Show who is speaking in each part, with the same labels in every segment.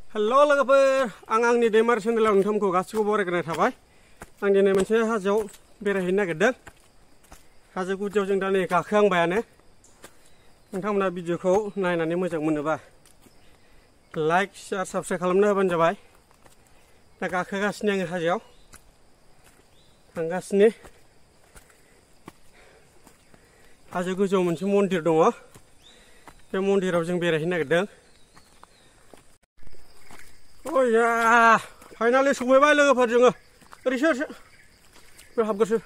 Speaker 1: Hello लोगोफोर आं आंनि दैमार चेनेलाव नोंथांमोनखौ गासिबो बरायग्रोनाय थाबाय। आं दिनै मोनसे हाजोआव बेरायहैनो नागिरदों। हाजो गुदियाव जों दा नै गाखोहांबायानो। नोंथांमोना भिडिअखौ नायनानै मोजां मोनोबा लाइक शेयार साबस्क्राइब खालामना होबानो जाबाय। दा गाखोगासिनो आङो हाजोआव थांगासिनो। हाजो गोजौआव मोनसे मन्दिर दङ। बे मन्दिराव जों बेरायहैनो नागिरदों। ओया फाइनालि सफैबाय लोगोफोर जोङो। ओरैसो बे हाबगोरसो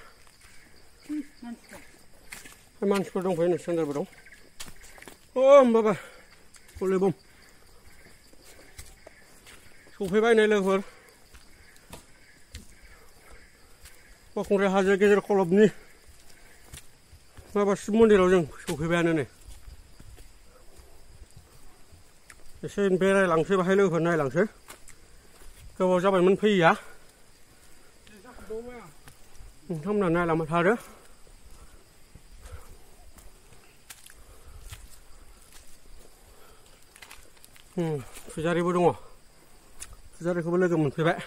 Speaker 1: मानसिफोर दंफैयो नै सेन्जारबो दं। होमबाबा हले बम सफैबाय नै लोगोफोर। बावखुंग्रि हाजो गेजेर खलबनि माबा शिब मन्दिराव जों सफैबायानो नै। एसे बेरायलांसै बाहाय लोगोफोर नायलांसै। गोबाव जाबायमोन फैया। नोंथांमोना नायलांबाय थादो। फुजारिबो दङ। फुजारिखौबो लोगो मोनफैबाय।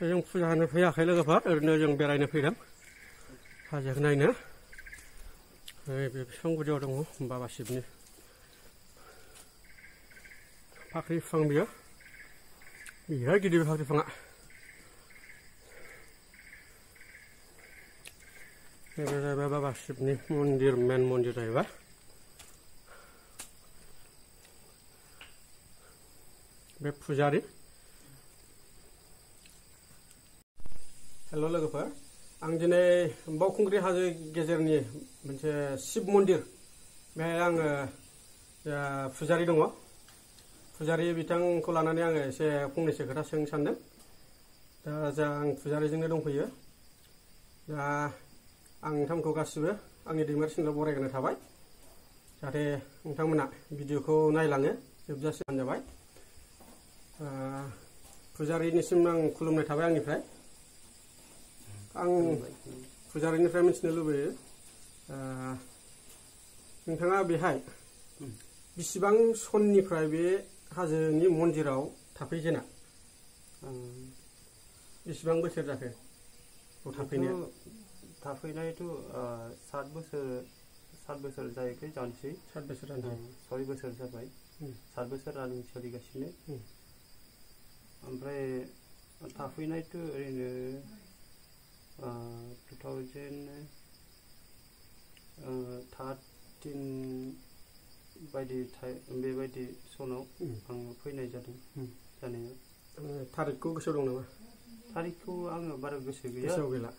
Speaker 1: जों फुजा होनो फैयाखै लोगोफोर, ओरैनो जों बेरायनो फैदों हाजोखौ नायनो। बे बिफां गुदियाव दङ बाबा शिबनि फाख्रि बिफां बियो। बिराद गिदिर फाख्रि बिफाङा। बे जाहैबाय बाबा शिबनि मन्दिर, मेन मन्दिर जाहैबाय। बे फुजारि। हेल' लोगोफोर, आं दिनै बावखुंग्रि हाजो गेजेरनि मोनसे शिब मन्दिर, बेहाय आङो फुजारि दङ। फुजारि बिथांखौ लानानै आङो एसे फंनैसो खोथा सोंनो सानदों। दा आं फुजारिजोंनो दंफैयो। दा आं नोंथांमोनखौ गासिबो आंनि दैमार चेनेलाव बरायग्रोनाय थाबाय। जाहाथे नोंथांमोना भिडिअखौ नायलाङो जोबजासिम जाबाय। फुजारिनिसिम आं खुलुमनाय थाबाय आंनिफ्राय। आं फुजारिनिफ्राय मिथिनो लुबैयो, नोंथाङा बेहाय बेसेबां सननिफ्राय बे हाजोनि मन्दिराव थाफैजेना? बेसेबां बोसोर जाखो थाफैनाया?
Speaker 2: थाफैनायथ' 7 बोसोर जायाखै, जानोसै।
Speaker 1: 7 बोसोर जानोसै।
Speaker 2: 6 बोसोर जाबाय। 7 बोसोर रानिं सोलिगासिनो। ओमफ्राय थाफैनायथ' ओरैनो 2013 बायदि बेबायदि सनाव आं फैनाय जादों जानाया।
Speaker 1: थारिखखौ गोसोआव दं नामा?
Speaker 2: थारिखखौ आङो बारा गोसो गैया।
Speaker 1: गोसोआव गैला।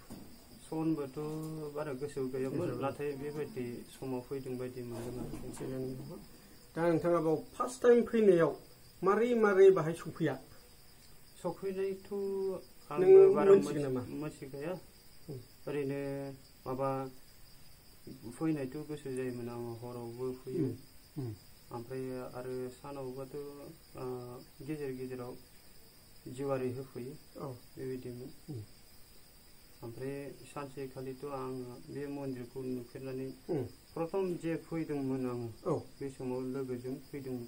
Speaker 2: सनबोथ' बारा गोसोआव गैयामोन, नाथाय बेबायदि समाव फैदों बायदि मोनदों आरो।
Speaker 1: दा नोंथाङा बाव फार्स्ट टाइम फैनायाव मारै बाहाय सफैया?
Speaker 2: सफैनायथ' आं बारा मिथिगैया। ओरैनो माबा फैनायथ' गोसो जायोमोन आङो, हरावबो फैयो। ओमफ्राय आरो सानावबाथ' गेजेराव जिवारि होफैयो बेबायदिमोन। ओमफ्राय सानसेखालिथ' आङो बे मन्दिरखौ नुफेरनानै प्रथम जे फैदोंमोन आङो, बे समाव लोगोजों फैदोंमोन।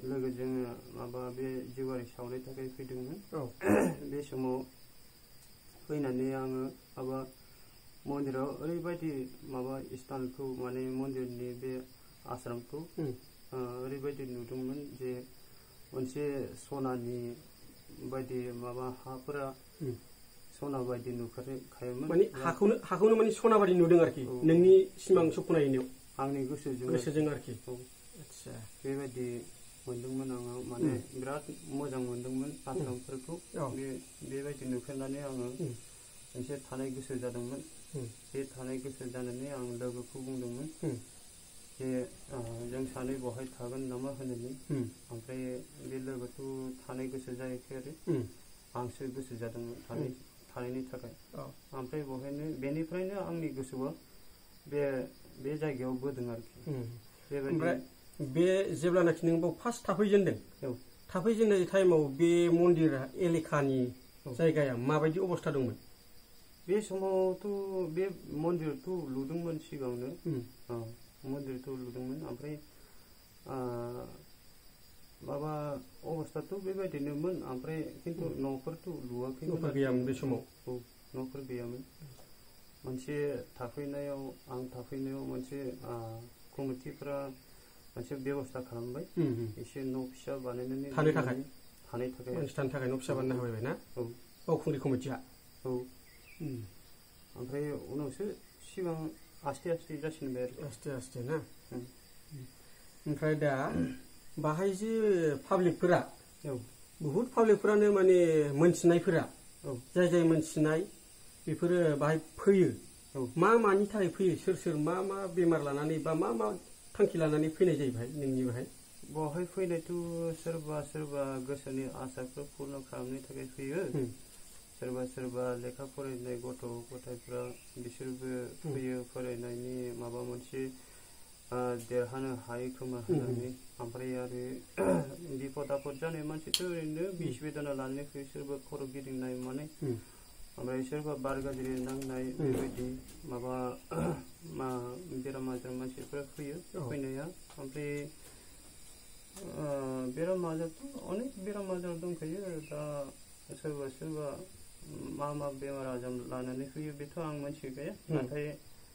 Speaker 2: लोगोजों माबा बे जिवारि सावनो थाखाय फैदोंमोन। बे समाव फैनानै आङो माबा मन्दिराव ओरैबायदि माबा स्थानखौ, माने मन्दिरनि बे आश्रमखौ ओरैबायदि नुदोंमोन जे मोनसे सनानि बायदि माबा हाफोरा सना बायदि नुखायोमोन।
Speaker 1: माने हाखौनो माने सना बायदि नुदों आरोखि नोंनि सिमां सपनायनायाव?
Speaker 2: आंनि गोसोजों
Speaker 1: आरोखि। आदसा
Speaker 2: बेबायदि मोनदोंमोन आङो, माने बिराद मोजां मोनदोंमोन आश्रमफोरखौ। बेबायदि नुफेरनानै आङो मोनसे थानाय गोसो जादोंमोन। बे थानाय गोसो जानानै आं लोगोखौ बुंदोंमोन जे जों सानै बहाय थागोन नामा होननानै। ओमफ्राय बे लोगोथ' थानाय गोसो जायाखै आरो आंसो गोसो जादोंमोन थानायनि थाखाय। ओमफ्राय बेनिफ्रायनो आंनि गोसोआ बे जायगायाव बोदों आरोखि।
Speaker 1: ओमफ्राय बे जेब्लानाखि नों बाव फार्स्ट थाफैजेनदों, थाफैजेननाय टाइमाव बे मन्दिर एलेखानि जायगाया माबायदि अबस्था दंमोन?
Speaker 2: बे समावथ' बे मन्दिरथ' लुदोंमोन सिगांनो मन्दिरथ' लुदोंमोन ओमफ्राय माबा अबस्थाथ' बेबायदिनोमोन ओमफ्राय खिन्थु न'फोरथ' लुवाखैमोन।
Speaker 1: न'फोर गैयामोन बे समाव?
Speaker 2: औ न'फोर गैयामोन। मोनसे आं थाफैनायाव मोनसे कमिटिफोरा मोनसे बेबस्था खालामबाय एसे न' फिसा बानायनानै
Speaker 1: थानो थाखाय
Speaker 2: मानसि
Speaker 1: थानो थाखाय न' फिसा बानायना होबाय ना? औ बावखुंग्रि कमिटिया। औ
Speaker 2: ओमफ्राय उनावसो सिगां आस्ते आस्ते जासिनबाय आरो
Speaker 1: आस्ते ना। ओमफ्राय दा बाहाय जे पाब्लिकफोरा बुहुत पाब्लिकफोरानो माने मोनथिनायफोरा जाय मोनथिनाय बेफोरो बाहाय फैयो। मानि थाखाय फैयो? सोर मा बेमार लानानै बा मा थांखि लानानै फैनाय जायो बाहाय नोंनि
Speaker 2: बाहाय फैनायथ' सोरबा गोसोनि आसाखौ पूर्ण खालामनो थाखाय फैयो। सोरबा लेखा फरायनाय गथ' गथायफ्रा बिसोरबो फैयो फरायनायनि माबा मोनसे देरहानो हायो खोमा होननानै। ओमफ्राय आरो बिपद आफद जानाय मानसिथ' ओरैनो बिस बेदना लानानै फैयो। सोरबा खर' गिदिंनाय माने ओमफ्राय सोरबा बार गाज्रि नांनाय बेबायदि माबा बेराम आजार मानसिफ्रा फैयो फैनाया। ओमफ्राय बेराम आजारथ' अनेक बेराम आजार दंखायो दा सोरबा मा बेमार आजार लानानै फैयो बेथ' आं मिथिखाया। नाथाय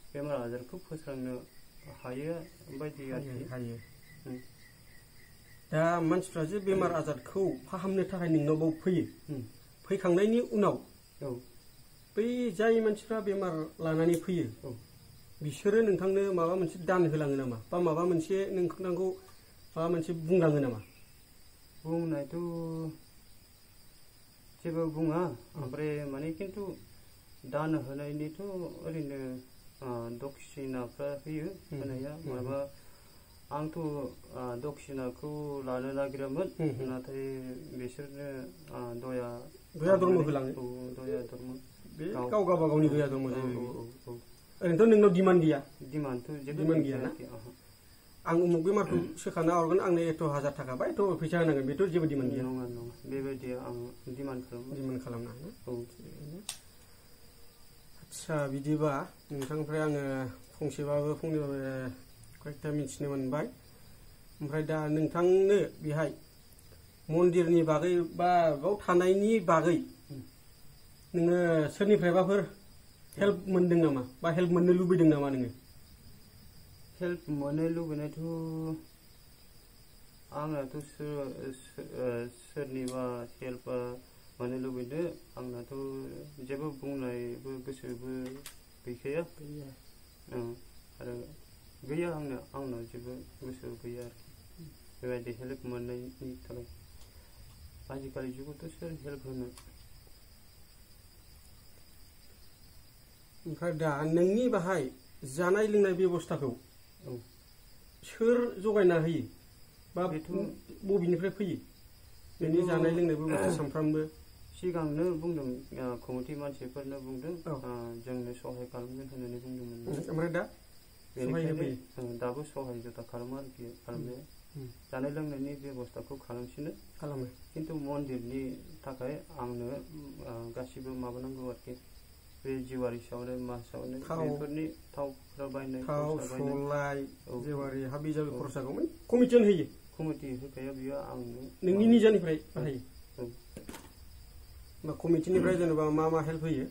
Speaker 2: बेमार आजारखौ फोस्रांनो हायो बायदि आरोखि।
Speaker 1: दा मानसिफ्रा जे बेमार आजारखौ फाहामनो थाखाय नोंनाव बाव फैयो, फैखांनायनि उनाव बै जाय मानसिफ्रा बेमार लानानै फैयो बिसोरो नोंथांनो माबा मोनसे दान होलाङो नामा? बा माबा मोनसे नोंथांखौ माबा मोनसे बुंलाङो नामा?
Speaker 2: बुंनायथ' जेबो बुङा। ओमफ्राय माने खिन्थु दान होनायनिथ' ओरैनो दक्षिणाफ्रा होयो होनाया। माबा आंथ' दक्षिणाखौ लानो नागिरामोन, नाथाय बिसोरनो दया धर्म होलाङो। दया धर्म
Speaker 1: बे गाव गावबागावनि दया धर्म जायो। ओरैनोथ' नोंनाव डिमान्ड गैया?
Speaker 2: डिमान्डथ' जेबो
Speaker 1: गैया ना? आं उमुक बेमारखौ सोखाना हरगोन, आंनो एथ' हाजार थाखा बा एथ' फैसा होनांगोन, बेथ' जेबो डिमान्ड गैया?
Speaker 2: नङा बेबायदि आं डिमान्ड
Speaker 1: खालामना। आदसा बिदिबा नोंथांनिफ्राय आङो फंनैबाबो कয়েকটা मिथिनो मोनबाय। ओमफ्राय दा नोंथांनो बेहाय मन्दिरनि बागै बा बाव थानायनि बागै नोङो सोरनिफ्रायबाफोर हेल्प मोनदों नामा बा हेल्प मोननो लुबैदों नामा नोङो?
Speaker 2: हेल्प मोननो लुबैनायथ' आंनाथ' सोरनिबा हेल्प मोननो लुबैदों आंनाथ' जेबो बुंनायबो गोसोबो गैखाया। आरो गैया आंनाव जेबो गोसो गैया आरोखि बेबायदि हेल्प मोननायनि थाखाय। आजिखालि जुगावथ' सोर हेल्प होनो।
Speaker 1: ओमफ्राय दा नोंनि बाहाय जानाय लोंनाय बेबस्थाखौ सोर जगायना होयो बा बबेनिफ्राय फैयो? बेनि जानाय लोंनाय बेबस्था सानफ्रामबो
Speaker 2: सिगांनो बुंदों कमिटि मानसिफोरनो बुंदों जोंनो सहाय खालामगोन होननानै बुंदोंमोन। ओमफ्राय दा दाबो सहाय जथा खालामो आरोखि खालामनाया। जानाय लोंनायनि बेबस्थाखौ खालामो। खिन्थु मन्दिरनि थाखाय आंनो गासिबो माबानांगौ आरोखि। बे जिवारि सावनाय मा सावनाय बेफोरनि थावफोरा बायनाय
Speaker 1: जेवारि हाबि जाबि खरसाखौ माने कमिटियानो होयो?
Speaker 2: कमिटि होखाया बियो आंनो
Speaker 1: नोंनि निजानिफ्राय बाहायो? कमिटिनिफ्राय जेनेबा मा हेल्प होयो?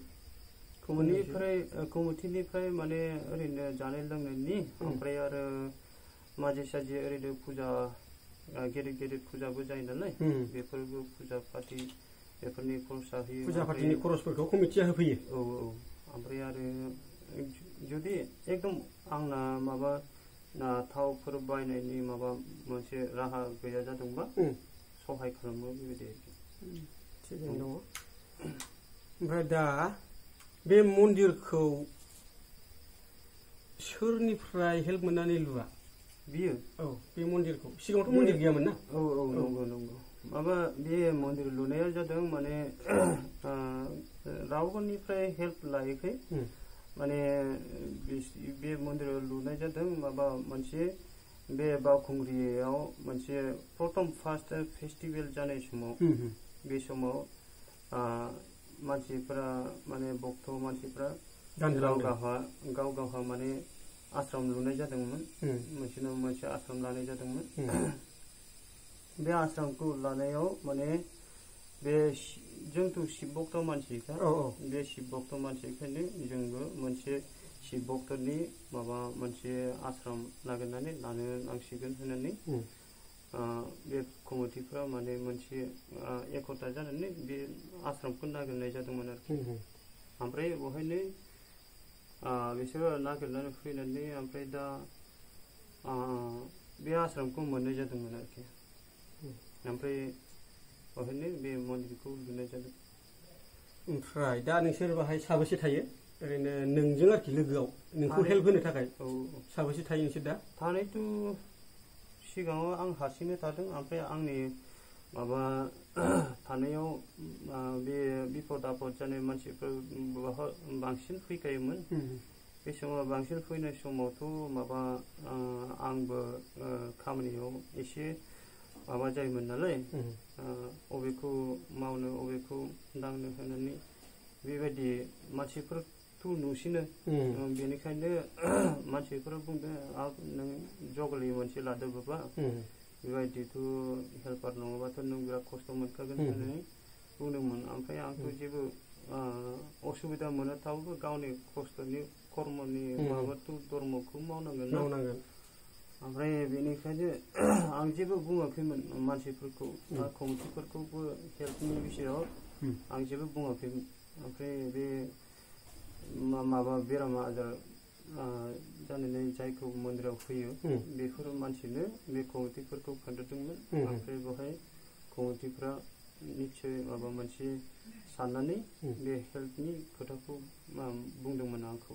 Speaker 2: कमिटिनिफ्राय माने ओरैनो जानाय लोंनायनि ओमफ्राय आरो माजे साजे ओरैनो फुजा गेदेर फुजाबो जायो नालाय बेफोरबो फुजा पाति बेफोरनि खरसा होयो।
Speaker 1: फुजा पातिनि खरसफोरखौ कमिटिया होफैयो?
Speaker 2: औ ओमफ्राय आरो जुदि एकदम आंना माबा थावफोर बायनायनि माबा मोनसे राहा गैया जादोंबा सहाय खालामो बेबायदि आरोखि।
Speaker 1: थिगानो दङ। ओमफ्राय दा बे मन्दिरखौ सोरनिफ्राय हेल्प मोननानै लुआ
Speaker 2: बियो?
Speaker 1: बे मन्दिरखौ सिगाङावथ' मन्दिर गैयामोन ना?
Speaker 2: नंगौ। माबा बे मन्दिर लुनाया जादों माने रावबोनिफ्राय हेल्प लायाखै। माने बे मन्दिर लुनाय जादों माबा मोनसे बे बावखुंग्रियाव मोनसे प्रथम फार्स्ट फेस्टिभेल जानाय समाव बे समाव मानसिफोरा माने भक्त मानसिफोरा गाव गावहा माने आश्रम लुनाय जादोंमोन मोनसे आश्रम लानाय जादोंमोन बे आश्रमखौ लानायाव माने बे जोंथ' शिब भक्त मानसिखा बे शिब भक्त मानसिखायनो जोंबो मोनसे शिब भक्तनि माबा मोनसे आश्रम नागिरनानै लानो नांसिगोन होननानै बे कमिटिफ्रा माने मोनसे एकता जानानै बे आश्रमखौ नागिरनाय जादोंमोन आरोखि ओमफ्राय बेवहायनो बिसोरो नागिरनानै फैनानै ओमफ्राय दा बे आश्रमखौ मोननाय जादोंमोन आरोखि ओमफ्राय बेवहायनो बे मन्दिरखौ लुनाय जादों
Speaker 1: ओमफ्राय दा नोंसोर बाहाय साबेसे थायो ओरैनो नोंजों आरोखि लोगोआव नोंखौ हेल्प होनो थाखाय साबेसे थायो नोंसोर दा
Speaker 2: थानायथ' सिगाङाव आं हारसिंनो थादों ओमफ्राय आंनि माबा थानायाव बे बिपद आफद जानाय मानसिफोर बांसिन फैखायोमोन बे समाव बांसिन फैनाय समावथ' माबा आंबो खामानियाव एसे माबा जायोमोन नालाय अबेखौ मावनो अबेखौ दांनो होननानै बेबायदि मानसिफोरखौ नुसिनो बेनिखायनो मानसिफोरा बुंदों नों जगलि मोनसे लादो बाबा बेबायदिथ' हेल्पार नङाबाथ' नों बिराद खस्थ' मोनखागोन होननानै बुंदोंमोन ओमफ्राय आंथ' जेबो असुबिदा मोनोथावबो गावनि खस्थ'नि कर्मनि माबाथ' धर्मखौ मावनांगोन ओमफ्राय बेनिखायनो आं जेबो बुङाखैमोन मानसिफोरखौ कमिटिफोरखौबो हेल्पनि बिषयाव आं जेबो बुङाखैमोन ओमफ्राय बे माबा बेराम आजार जानानै जायखौ मन्दिराव फैयो बेफोर मानसिनो बे कमिटिफोरखौ खोन्थादोंमोन ओमफ्राय बेवहाय कमिटिफ्रा निस्सय माबा मोनसे साननानै बे हेल्पनि खोथाखौ बुंदोंमोन आंखौ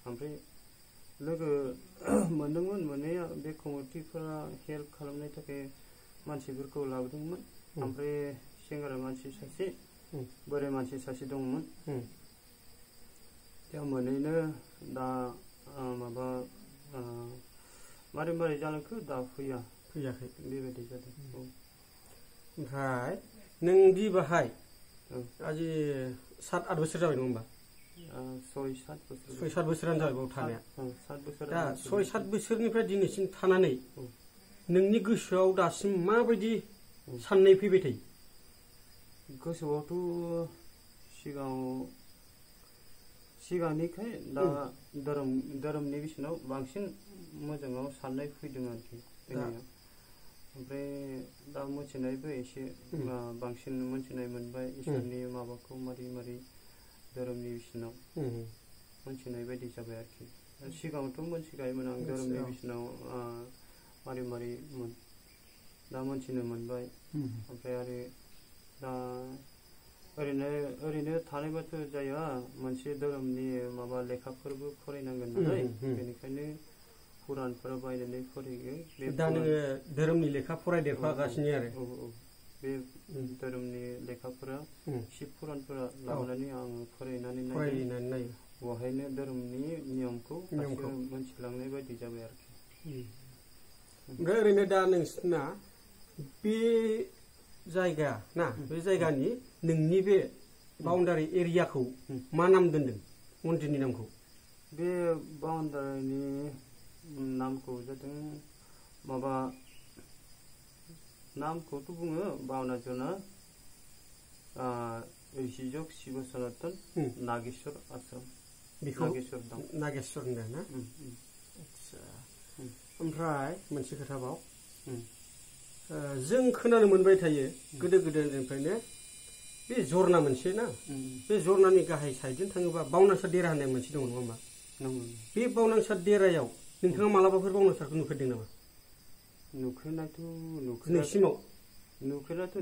Speaker 2: ओमफ्राय लोगो मोनदोंमोन मोननाया बे कमिटिफोरा हेल्प खालामनो थाखाय मानसिफोरखौ लाबोदोंमोन ओमफ्राय सेंग्रा मानसि सासे बोराय मानसि सासे दंमोन दा मोनैनो दा माबा मारै मारै जालांखो दा फैयाखै बेबायदि जादों
Speaker 1: ओमफ्राय नों दि बाहाय आजि 7-8 बोसोर जाबाय नङा होमबा 6-7 बोसोरानो जाबाय बाव थानाया दा 6-7 बोसोरनिफ्राय दिनैसिम थानानै नोंनि गोसोआव दासिम माबायदि साननाय फैबाय थायो
Speaker 2: गोसोआवथ' सिगांनिखाय दा धोरोमनि बिसनाव बांसिन मोजाङाव साननाय फैदों आरोखि ओमफ्राय दा मोनथिनायबो एसे बांसिन मोनथिनाय मोनबाय इसोरनि माबाखौ मारै मारै धोरोमनि बिसनाव मोनथिनाय बायदि जाबाय आरोखि सिगाङावथ' मोनथिखायोमोन आं धोरोमनि बिसनाव मारै मारैमोन दा मोनथिनो मोनबाय ओमफ्राय आरो दा ओरैनो थानायबाथ' जाया मोनसे धोरोमनि माबा लेखाफोरबो फरायनांगोन नालाय बेनिखायनो कुरानफोर बायनानै फरायो
Speaker 1: दा नोङो धोरोमनि लेखा फरायदेरफागासिनो आरो
Speaker 2: बे धोरोमनि लेखाफोरा शिब कुरानफोरा लाबोनानै आं फरायनानै नायो बेवहायनो धोरोमनि नियमखौ मोनथिलांनाय बायदि जाबाय आरोखि
Speaker 1: ओमफ्राय ओरैनो दा नोंसिना बे जायगा ना बे जायगानि नोंनि बे बाउन्डारि एरियाखौ मा नाम दोनदों मन्दिरनि नामखौ
Speaker 2: बे बाउन्डारिनि नामखौ जादों माबा नामखौथ' बुङो बावनाजना ऋषिजक शिव सनातन नागेश्वर आश्रम
Speaker 1: बेखौ नागेश्वर होनदों ना आदसा ओमफ्राय मोनसे खोथाबाव जों खोनानो मोनबाय थायो गोदो गोदायनिफ्रायनो बे जरना मोनसे ना बे जरनानि गाहाय साइडजों थाङोबा बावनासा देरा होननाय मोनसे दङ नङा होमबा बे बावनासा देरायाव नोंथाङा मालाबाफोर बावनासाखौ नुफेरदों नामा
Speaker 2: नुफेरनायसिमाव नुफेराखै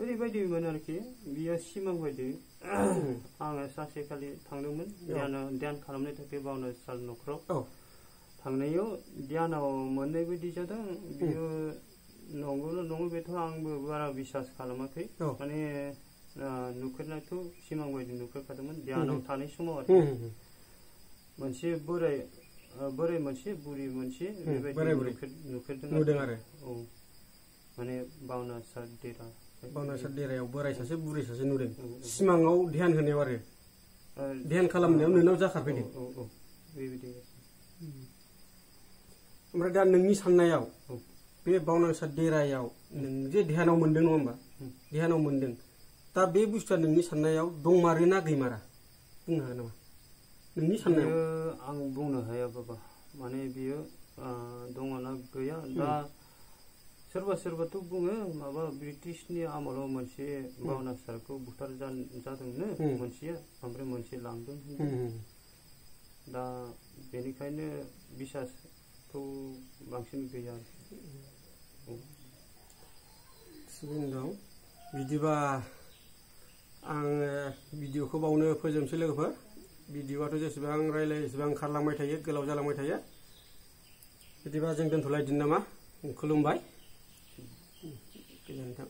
Speaker 2: ओरैबायदिमोन आरोखि बियो सिमां बायदि आङो सानसेखालि थांदोंमोन ध्यान खालामनो थाखाय बावनासा न'खराव थांनायाव ध्यानाव मोननाय बायदि जादों बियो नंगौना नङा बेथ' आंबो बारा बिसास खालामाखै माने नुफेरनायथ' सिमां बायदि नुफेरखादोंमोन ध्यानाव थानाय समाव आरो मोनसे बोराय बोराय मोनसे बुरि मोनसे बेबायदि नुफेरदों
Speaker 1: आरो
Speaker 2: औ माने बावनासार देरा
Speaker 1: बावनासार देरायाव बोराय सासे बुरै सासे नुदों सिमाङाव ध्यान होनायाव आरो ध्यान खालामनायाव नोंनाव जाखारफैदों
Speaker 2: औ औ बेबायदि
Speaker 1: ओमफ्राय दा नोंनि साननायाव बे बावनासार देरायाव नों जे ध्यानाव मोनदों नङा होमबा ध्यानाव मोनदों दा बे बुस्थुआ नोंनि साननायाव दंमारो ना गैमारा बुंनो हागोन नामा नोंनि साननायाव
Speaker 2: आं बुंनो हाया बाबा माने बियो दङना गैया दा सोरबा सोरबाथ' बुङो माबा ब्रिटिशनि आमोलाव मोनसे बावनासारखौ बुथार जादोंनो मोनसेया ओमफ्राय मोनसे लांदों दा बेनिखायनो बिसासखौ बांसिन गैया
Speaker 1: थिगैनो दं बिदिबा आङो भिडिअखौ बावनो फोजोबनोसै लोगोफोर भिडिअआथ' जेसेबां रायलायो एसेबां खारलांबाय थायो गोलाव जालांबाय थायो बिदिबा जों दोनथ'लायदिनि नामा खुलुमबाय गोजोन्थों